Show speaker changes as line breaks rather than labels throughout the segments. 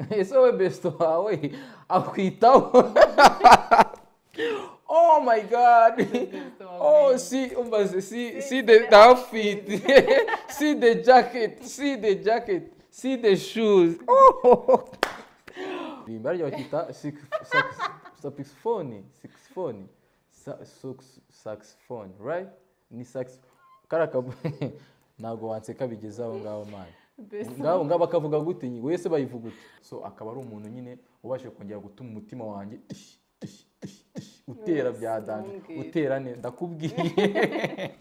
Ese wowe besto wawe akwitaho? Oh my God. Oh, see, umbaze, see, see the outfit, see the jacket, see the jacket, see the shoes. Oh. Barya bakita saxophone, saxophone, saxophone, right? Ni sax. Karaka ntago wanseka bigeze aho ngaho man. Ngaho ngaho bakavuga gute wese bayivuga gute. So akaba ari umuntu nyine ubashe kongera gutuma umutima wanjye utera bya danje, utera ne ndakubwiye.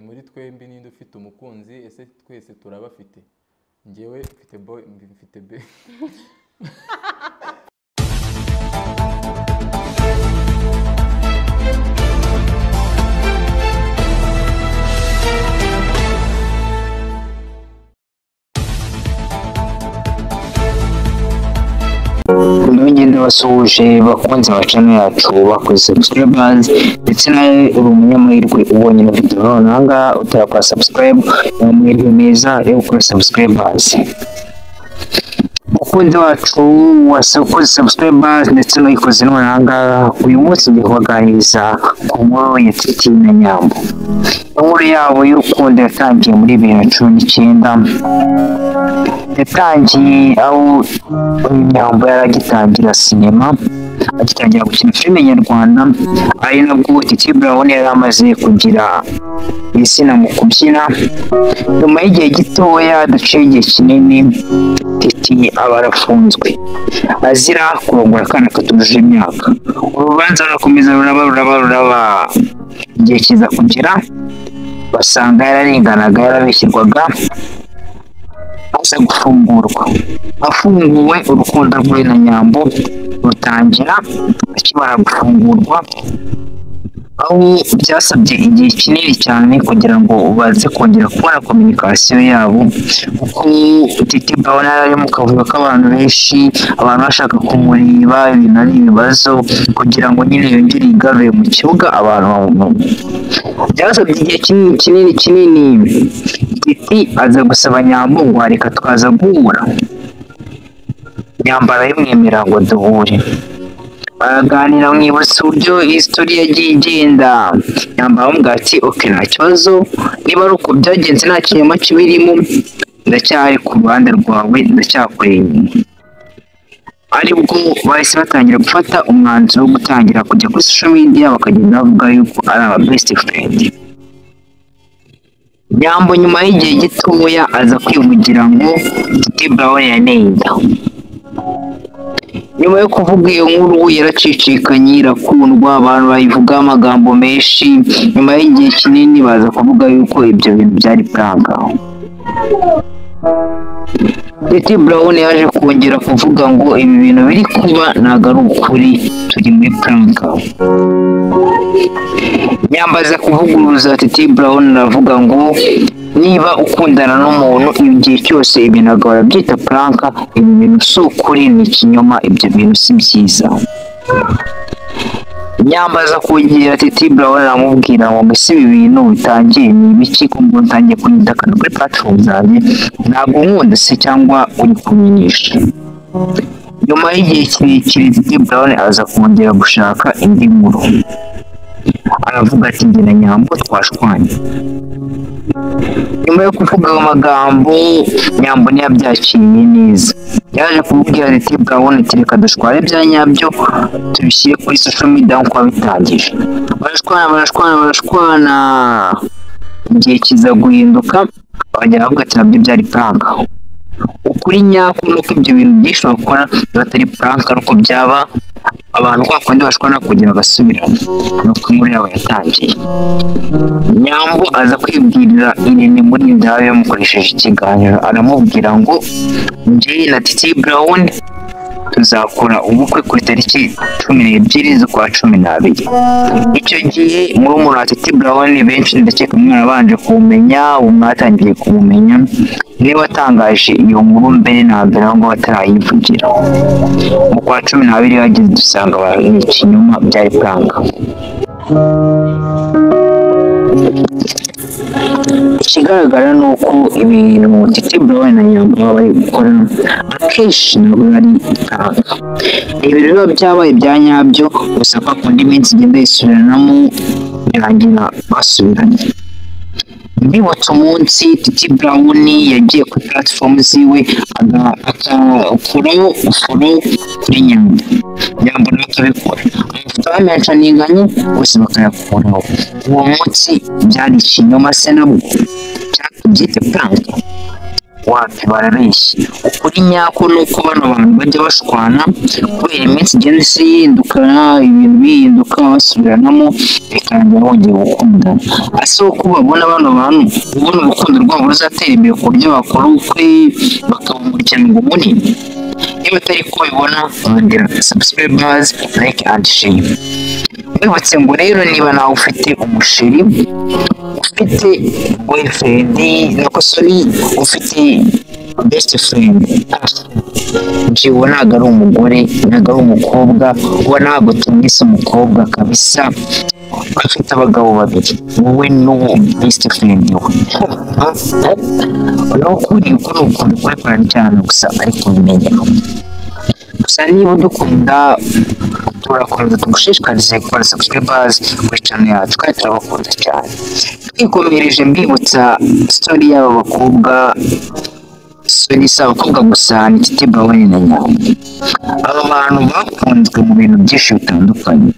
Muri twembi ninde ufite umukunzi? Ese twese turabafite? Njyewe mfite boy, mfite be.
Ngenda basuhuje bakunze ba channel yacu bakoze subscribers, ndetse nawe uri umunyamahirwe ubonye na video none utarakora subscribe, ni amahirwe meza yo gukora subscribers. Umukunzi wacu wakoze subscribers ndetse n'uyikoze none uyu munsi ngiye kubaganiriza ku nkuru ya Titi na Nyambo. Inkuru yabo y'urukundo yatangiye muri 2019, yatangiye aho Nyambo yari agitangira sinema, agitangira gukina filime nyarwanda, ari nabwo Titi Brown yari amaze kugira izina mu kubyina. Nyuma y'igihe gitoya adaciye igihe kinini, Titi aba arafunzwe azira kurongora akana katujuje imyaka. Urubanza rurakomeza ruraba ruraba ruraba, igihe kiza kugera basanga yararenganaga, yarabeshyirwaga, aza gufungurwa. Afunguwe urukundo rwe na Nyambo rutangira akimara gufungurwa, aho byasabye igihe kinini cyane kugira ngo baze kongera kubona communication yabo, kuko Titi Brown yari mu kavuyo k'abantu benshi, abantu bashaka kumureba, ibintu ari ibibazo kugira ngo nyine yongere yigarure mu kibuga abantu bamumenye. Byasabye igihe kinini kinini kinini. Titi aza gusaba Nyambo ngo reka twaza guhura. Nyambo arabimwemerera ngo duhure. Baraganira mwibutsa uburyo history yagiye igenda. Nyambo aramubwira ati okay nta kibazo, niba ari uko byagenze nta kinyoma kibirimo, ndacyari ku ruhande rwawe, ndacyakuri inyuma. Aribwo bahise batangira gufata umwanzuro wo gutangira kujya kuri social media, bakagenda bavuga yuko ari aba best friend. Nyambo nyuma y'igihe gitoya aza kwivugira ngo Titi Brown yaneye inda. Nyuma yo kuvuga iyo nkuru yaracicikanye, irakundwa, abantu bayivugaho amagambo menshi. Nyuma y'igihe kinini baza kuvuga yuko ibyo bintu byari prank. Titi Brown yaje kongera kuvuga ngo ibi bintu biri kuba ntabwo ari ukuri, turi muri prank. Nyambaza kuvuguruza Titi Brown aravuga ngo niba ukundana n'umuntu igihe cyose ibintu agahora byita prank, ibi bintu si ukuri, ni ikinyoma, ibyo bintu si byiza. Nyambaza kongera Titi Brown aramubwira ngo mbese ibi bintu bitangiye ni ibiki, ko mbona utangiye kunyidakana kuri platform zanjye, ntabwo nkunda se cyangwa uri kunyinisha. Nyuma y'igihe kirekire Titi Brown aza kongera gushaka indi nkuru, aravuga ati njye na Nyambo twashwanye. Nyuma yo kuvuga ayo magambo Nyambo ntiyabyakiriye neza, yaje kubwira Titi Brown ati reka dushware bya nyabyo tubishyire kuri social media nk'uko wabitangije. Barashwana barashwana barashwana, igihe kiza guhinduka bajya bavuga ati nabyo byari prank. Ukuri nyako nuko ibyo bintu byinshi bakora batari prank, ariko byaba abantu kwa kundi bashwana kugira bagasubirana, nuko inkuru yabo yatangiye. Nyambo aza kwibwirira Irene muri ndawe yamukoresheje ikiganiro, aramubwira ngo njye na Titi Brown tuzakora ubukwe ku itariki 12 z'ukwa 12. Icyo gihe murumuna wa Titi Brown benshi ndakeka mwarabanje kumenya, ubu mwatangiye kumumenya, niwe watangaje iyo nkuru mbere na mbere aho ngo batarayivugira. Mu kwa 12 bageze dusanga ni ikinyoma, byari prank. Ikigaragara ni uko ibintu Titi Brown na Nyambo baba bari gukora akenshi ntabwo ari prank, ni ibintu biba byabaye bya nyabyo. Gusa kwa kundi iminsi igenda yisubiranamo, birangira basubiranye. Mbibutse umunsi Titi Brown yagiye kuri platform ziwe agakuraho follow kuri Nyambo, Nyambo nawe akabikora, amafoto bamentioninganye bose bakayakuraho. Uwo munsi byari ikinyoma se nabwo, cyangwa tubyite prank? Wapi, barabeshye. Ukuri nyako ni uko bano bantu bajya bashwana kubera iminsi igenda ihinduka, ibintu bihinduka, basubiranamo, bikarangira bongeye gukundana. Ese uko babona bano bantu, ubona urukundo rwabo ruzatera imbere ku buryo bakora ubukwe, bakaba umuryango munini? Niba atari ko ubibona, ongera subscribers, like and share. Wibutse ngo rero niba nawe ufite umusheri, ufite boyfriend, nako sorry, ufite best friend, byibuze ntabwo ari umugore, ntabwo ari umukobwa, uwo ntabwo tumwise umukobwa kabisa, afite abagabo babiri, wowe n'uwo best friend we. Ni ukuri, uko ni ukuri kuri cyane gusa, ariko bimenya gusa niba udukunda, turakomeza tugushishikarize gukora subscribers kuri channel yacu, kandi turabakunda cyane. Twikomereje, mbibutsa story y'aba bakobwa. Sorry, si abakobwa gusa, ni Titi Brown na Nyambo. Aba bantu bakunzwe mu bintu byinshi bitandukanye.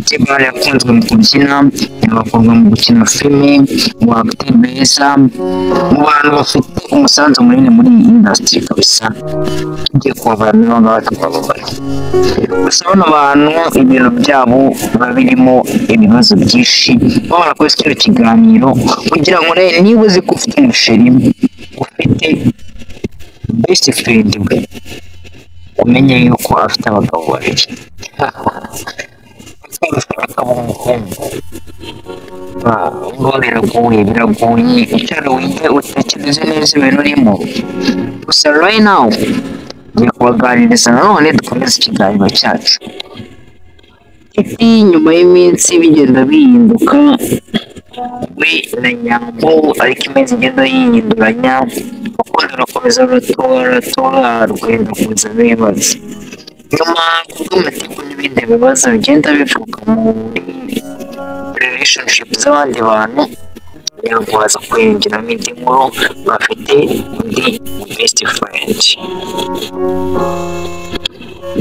Titi Brown yakunzwe mu kubyina, Nyambo akundwa mu gukina filime, mu acteur beza, mu bantu bafite umusanzu munini muri iyi industry kabisa. Tugiye kubabara niba ngaba tukababara. Gusa bano bantu ibintu byabo biba birimo ibibazo byinshi. Baba barakoze kino kiganiro kugira ngo rero niba uzi ko ufite umusheri, ufite best friend we, umenye yuko afite abagabo babiri, akaba umuhungu ngo biragoye, biragoye. Icara wige, utekereze neza ibintu urimo. Gusa right now ngiye kubaganiriza nanone, dukomeze ikiganiro cyacu. Titi nyuma y'iminsi bigenda bihinduka we na Nyambo, ariko iminsi igenda yihinduranya, urukundo rurakomeza ruratora, ruratora, rwenda kuzamo ibibazo nyuma kubw'amatiku n'ibindi bibazo bigenda bivuka muri relationship z'abandi bantu. Nyambo haza kwiyongeramo indi nkuru, bafite undi best friend.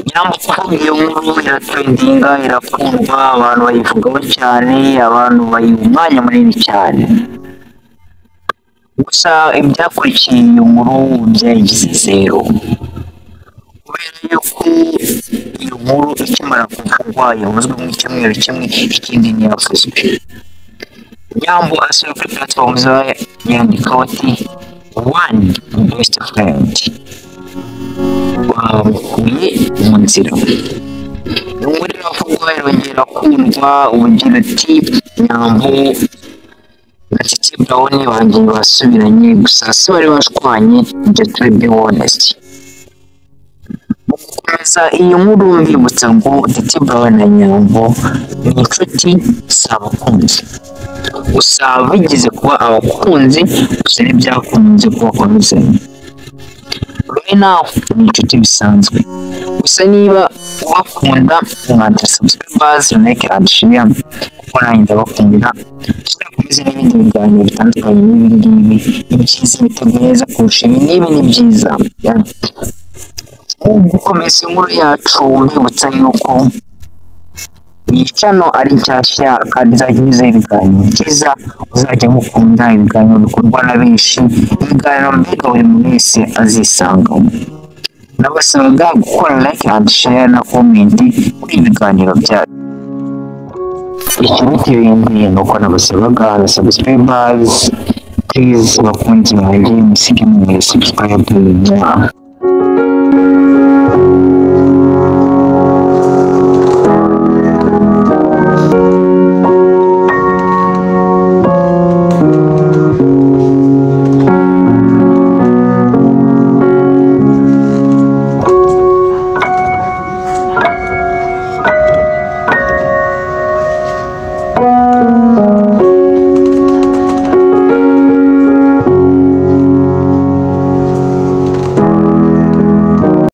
Nyambo kuvuga iyo nkuru iratrendinga, irakundwa, abantu bayivugaho cyane, abantu bayiha umwanya munini cyane. Gusa ibyakurikiye iyo nkuru byayigize zero, kubera yuko iyo nkuru ikimara kuvugwa, yavuzwe mu cyumweru kimwe, ikindi ntiyavuzwe. Nyambo asubira kuri platform zawe, yandikaho ati "One best friend bamukuye mu nzira." Inkuru iravugwa, irongera kundwa, ugira ati Nyambo na Titi Brown bongeye basubiranye. Gusa si bari bashwanye, ibyo turi be honest. Mu gukomeza iyi nkuru, mbibutsa ngo Titi Brown na Nyambo ni inshuti, si abakunzi. Gusa bigeze kuba abakunzi, gusa ntibyakunze ko bakomezanya. Right now ni inshuti bisanzwe. Gusa niba ubakunda, mwandira subscribers, like and share, kuko nanjye ndabakunda. Tuzakomeze n'ibindi biganiro bitandukanye n'ibi ngibi, ibyiza biteguye neza kurusha ibi n'ibi ni byiza. Mu gukomeza inkuru yacu, mbibutsa yuko iyi channel ari nshyashya kandi izajya inyuzaho ibiganiro byiza uzajya mukunda, ibiganiro bikorwa na benshi, ibiganiro mbega buri muntu wese azisangamo. Nabasabaga gukora like and share na comment kuri ibi biganiro byacu. Ikiruta ibindi ni uko nabasabaga na subscribers, please bakunzi banjye, musige mu subscribe.